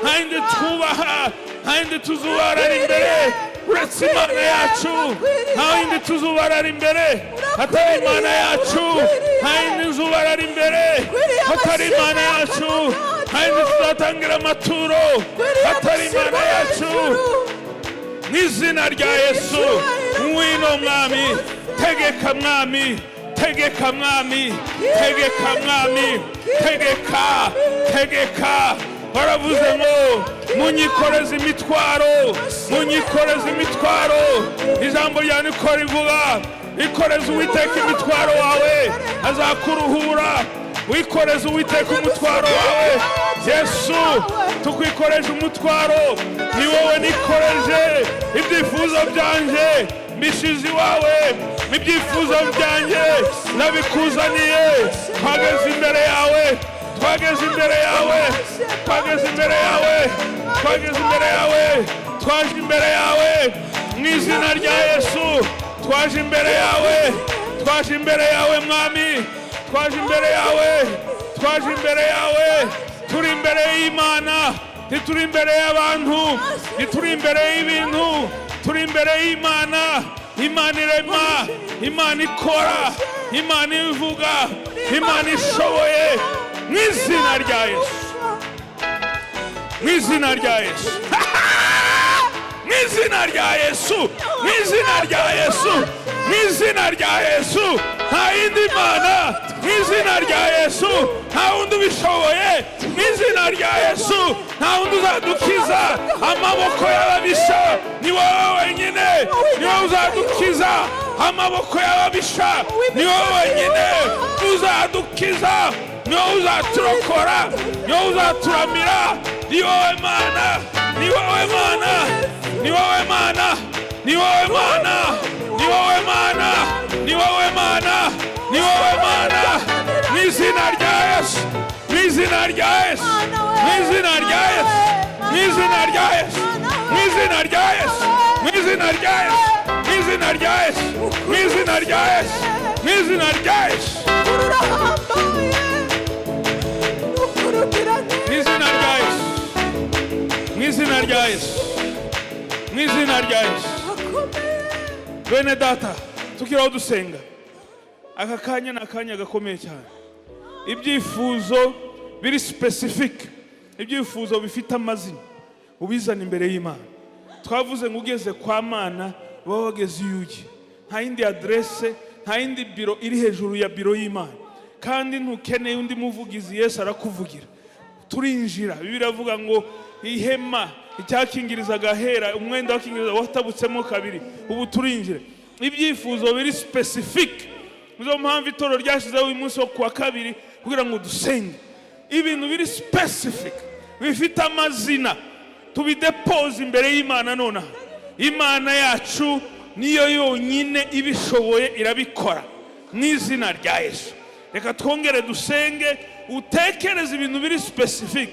S1: nta yindi twubaha, nta yindi tuzubarara imbere uretse Imana yacu. Nta yindi tuzubarara imbere hatari Imana yacu. Nta yindi nzubarara imbere hatari Imana yacu. Nta yindi tuzatangira amaturo hatari Imana yacu. Mu izina rya Yesu, ngwino Mwami, tegeka Mwami, tegeka Mwami, tegeka Mwami, tegeka, tegeka. Baravuze ngo munyikoreze imitwaro, munyikoreze imitwaro. Ijambo rya niko rivuga: ikoreze Uwiteka imitwaro wawe, azakuruhura. Wikoreze Uwiteka umutwaro wawe. Yesu, tukwikoreje umutwaro, ni wowe nikoreje ibyifuzo byanjye, mbishize iwawe. Ibyifuzo byanjye nabikuzaniye. Twageze imbere yawe, twageze imbere yawe, twageze imbere yawe, twageze imbere yawe, twaje imbere yawe. Mu izina rya Yesu, twaje imbere yawe, twaje imbere yawe Mwami, twaje imbere yawe, twaje imbere yawe. Turi imbere y'Imana, ntituri imbere y'abantu, ntituri imbere y'ibintu, turi imbere y'Imana. Imana irema, Imana ikora, Imana ivuga, Imana ishoboye. Mu izina rya Yesu, mu izina rya Yesu, mu izina rya Yesu, mu izina rya Yesu, mu izina rya Yesu. Nta yindi mana. Mu izina rya Yesu, nta wundi ubishoboye. Mu izina rya Yesu, nta wundi uzadukiza amaboko y'ababisha. Ni wowe wenyine, ni wowe uzadukiza amaboko y'ababisha, ni wowe wenyine. Uzadukiza, ni wowe uzaturokora, ni wowe uzaturamira. Ni wowe Mana, ni wowe Mana, ni wowe Mana, ni wowe Mana, ni wowe Mana, ni wowe Mana, ni wowe Mana. Mu izina rya Yesu, mu izina rya Yesu, mu izina rya Yesu, mu izina rya Yesu, mu izina rya Yesu, mu izina rya Yesu, mu izina rya Yesu, mu izina rya Yesu, mu izina rya Yesu, mu izina rya Yesu, mu izina rya Yesu, mu izina rya Yesu. Bene data, tukiraho dusenga, aka kanya ni akanya gakomeye cyane. Ibyifuzo biri specific, ibyifuzo bifite amazina, ubizana imbere y'Imana. Twavuze ngo ugeze kwa Mana baba bageze iyo ujya. Nta yindi aderese, nta yindi biro iri hejuru ya biro y'Imana, kandi ntukeneye undi muvugizi, Yesu arakuvugira. Turinjira, Bibiliya iravuga ngo ihema icyakingirizaga ahera, umwenda wakingiriza watabutsemo kabiri, ubu turinjira. Ibyifuzo biri specific, nizo mpamvu itorero ryashyizeho uyu munsi wo kuwa kabiri kugira ngo dusenge ibintu biri specific, bifite amazina, tubidepoze imbere y'Imana nonaha. Imana yacu niyo yonyine ibishoboye, irabikora mu izina rya Yesu. Reka twongere dusenge, utekereze ibintu biri specific.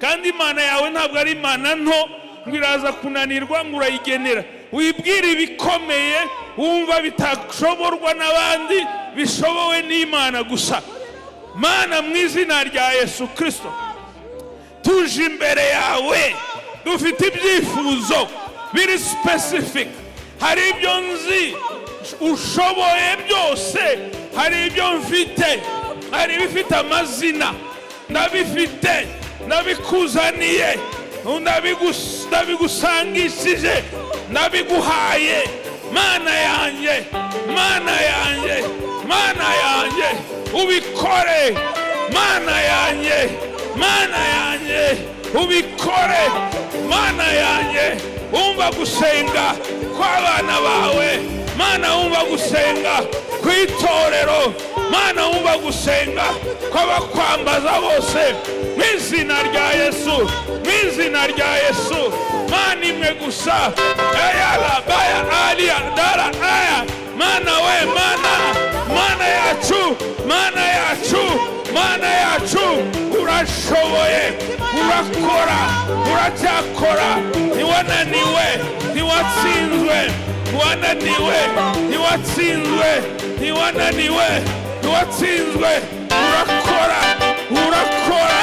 S1: Kandi Imana yawe ntabwo ari Imana nto ngo iraza kunanirwa ngo urayigenera. Wibwire ibikomeye wumva bitashoborwa n'abandi, bishobowe n'Imana gusa. Mana, mu izina rya Yesu Kirisito, tuje imbere yawe dufite ibyifuzo biri specific. Hari ibyo nzi ushoboye byose, hari ibyo mfite, hari ibifite amazina, ndabifite, ndabikuzaniye, ndabigusangishije, ndabiguhaye. Mana yanjye, Mana yanjye, Mana yanjye, ubikore. Mana yanjye, Mana yanjye, ubikore. Mana yanjye, wumva gusenga kw'abana bawe. Mana, wumva gusenga kw'itorero. Mana, wumva gusenga kw'abakwambaza bose, mu izina rya Yesu, mu izina rya Yesu. Mana imwe gusa, eyala baya aliya dara aya. Mana we, Mana, Mana yacu, Mana yacu, Mana yacu, urashoboye, urakora, uracyakora. Ntiwananiwe, ntiwatsinzwe, ntiwananiwe, ntiwatsinzwe, ntiwananiwe, ntiwatsinzwe. Urakora, urakora,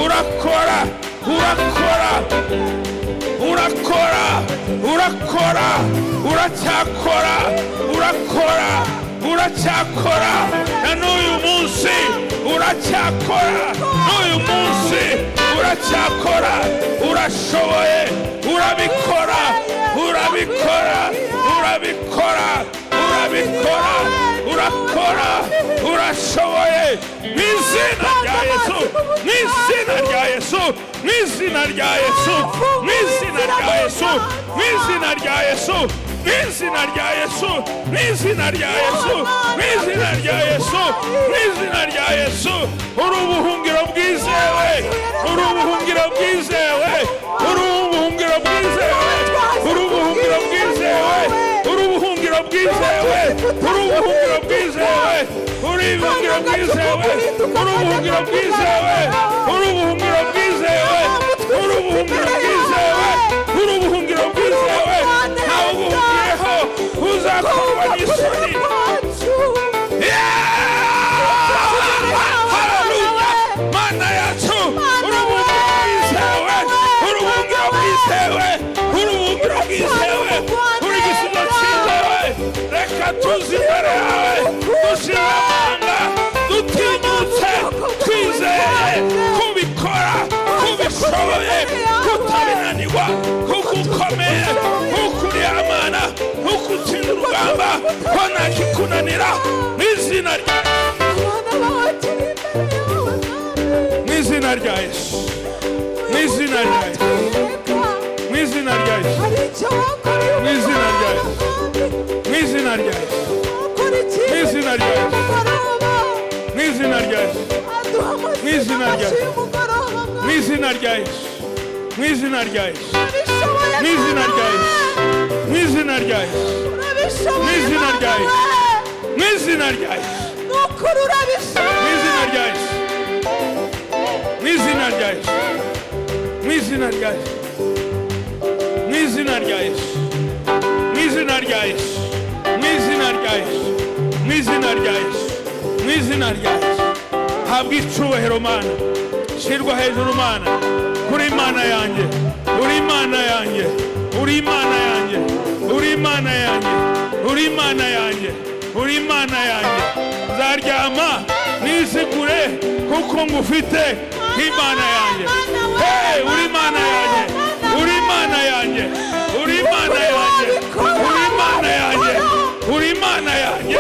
S1: urakora, urakora, urakora, urakora, uracyakora, urakora, uracyakora. Na n'uyu munsi uracyakora, n'uyu munsi uracyakora. Urashoboye, urabikora, urabikora, urabikora, urabikora, urakora, urashoboye. Mu izina rya Yesu, mu izina rya Yesu, mu izina rya Yesu, mu izina rya Yesu, mu izina rya Yesu, mu izina rya Yesu, mu izina rya Yesu, mu izina rya Yesu, mu izina rya Yesu. Uri ubuhungiro bwizewe, uri ubuhungiro bwizewe, uri ubuhungiro bwizewe, uri ubuhungiro bwizewe, uri ubuhungiro bwizewe, uri ubuhungiro bwizewe, uri ubuhungiro bwizewe, uri ubuhungiro bwizewe, uri ubuhungiro bwizewe, uri ubuhungiro bwizewe, uri ubuhungiro bwizewe. Ntawe ubuhungiyeho uzakorwa n'isoni. Haleluya! Mana yacu, uri ubuhungiro bwizewe, uri ubuhungiro bwizewe, uri ubuhungiro bwizewe, uri igisubizo cyizewe. Reka tuze imbere yawe dushira amanga, dutinyutse, twizeye kubikora, kubishoboye, kutabinanirwa, kuko ukomeye, kuko uri Amana, kuko utsinda urugamba, ko nta kikunanira. Mu izina rya, mu izina rya Yesu, mu izina rya Yesu, mu izina rya Yesu, mu izina rya Yesu, mu izina rya Yesu, mu izina rya Yesu, mu Mw'izina rya
S4: amashyi y'umugoroba
S1: Mu
S4: mwami.
S1: izina rya Yesu, mu izina rya Yesu,
S4: Urabishoboye
S1: mu izina
S4: Mana
S1: rya
S4: we.
S1: Yesu, mu izina rya Yesu,
S4: Urabishoboye
S1: Mu izina
S4: Mana
S1: rya
S4: we.
S1: Yesu. Mu izina rya Yesu,
S4: Ni ukuri
S1: mu
S4: urabishoboye.
S1: izina rya Yesu, mu izina rya Yesu, mu izina rya Yesu, mu izina rya Yesu, mu izina rya Yesu, mu izina rya Yesu, mu izina rya Yesu, mu izina rya Yesu. Habwa icyubahiro Mana, shyirwa hejuru Mana, kuri Imana yanjye, uri Imana yanjye, uri Imana yanjye, uri Imana yanjye, uri Imana yanjye, uri Imana yanjye. Nzaryama nisigure kuko ngufite nk'Imana yanjye. Hey, uri Imana yanjye, uri Imana yanjye, uri Imana yanjye, uri Imana yanjye, uri Imana yanjye,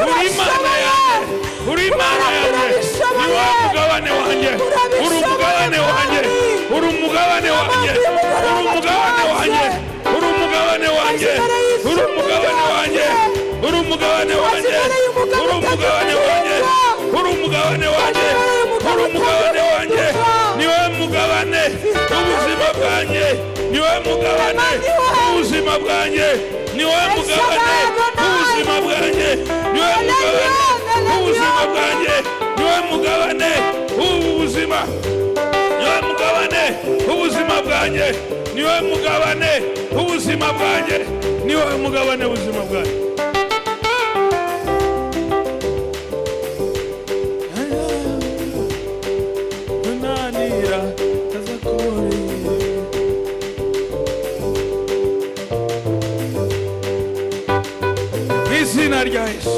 S1: uri Imana yanjye, uri Imana yanjye. Ni wowe mugabane wanjye, uri umugabane wanjye, uri umugabane wanjye, uri umugabane wanjye, uri umugabane wanjye, uri umugabane wanjye, uri umugabane wanjye, uri umugabane wanjye, uri umugabane wanjye, uri umugabane wanjye. Ni wowe mugabane w'ubuzima bwanjye, ni wowe mugabane w'ubuzima bwanjye, ni wowe mugabane w'ubuzima bwanjye, ni wowe mugabane w'ubuzima bwanjye, ni wowe mugabane w'ubu buzima, ni wowe mugabane w'ubuzima bwanjye, ni wowe mugabane w'ubuzima bwanjye, ni wowe mugabane w'ubuzima bwanjye. Unanira azakoreye. Mu izina rya Yesu.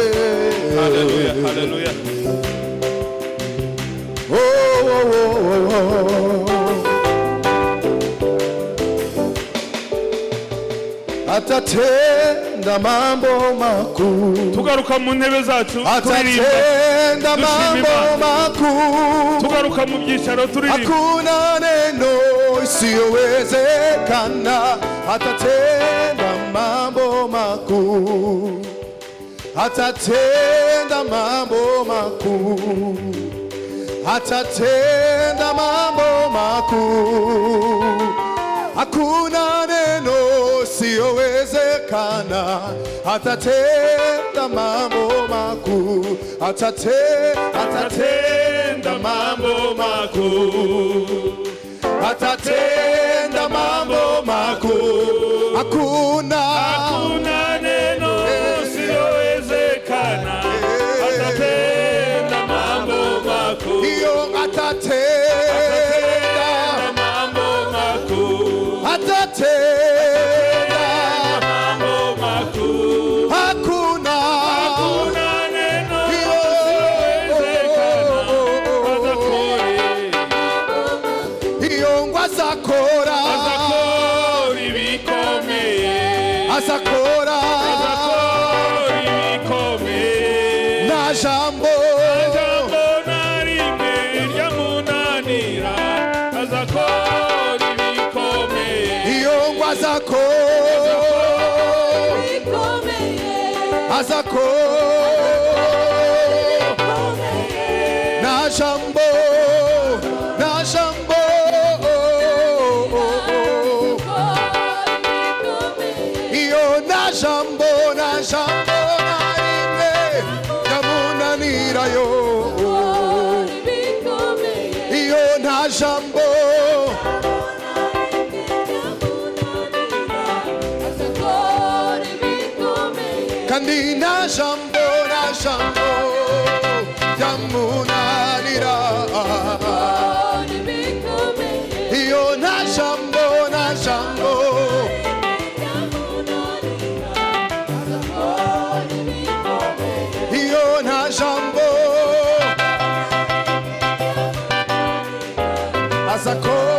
S1: Haleluya, haleluya.
S3: Oh, oh, oh, oh, oh. Atatenda mambo makuu,
S1: Tugaruka mu ntebe zacu turirimba,
S3: atatenda
S1: Dushima
S3: mambo
S1: Imana.
S3: makuu.
S1: Tugaruka mu byicaro turirimba.
S3: Hakuna neno isiyowezekana, atatenda mambo makuu, atatenda mambo makuu, atatenda mambo makuu. Hakuna neno isiyowezekana, atatenda mambo makuu, atatenda mambo makuu, atatenda mambo makuu. Hakuna,
S1: Hakuna neno siyowezekana, atatenda mambo makuu.
S3: iyo atatenda,
S1: Mambo makuu,
S3: atatenda,
S1: mambo makuu.
S3: hakuna,
S1: Hakuna neno
S3: iyo
S1: siyowezekana, azakora,
S3: iyo ngo azakora,
S1: azakora ibikomeye,
S3: azakora,
S1: azakora ibikomeye.
S3: na jambo
S1: Jambo na rimwe ryamunanira, azakora ibikomeye.
S3: iyo ngo azakora, azakora, na jambo, na jambo, iyo na jambo, na jambo na rimwe ryamunanirayo, iyo nta jambo, kandi nta jambo, na jambo ryamunanira, iyo nta jambo, na jambo, iyo Iyo nta jambo, azakora.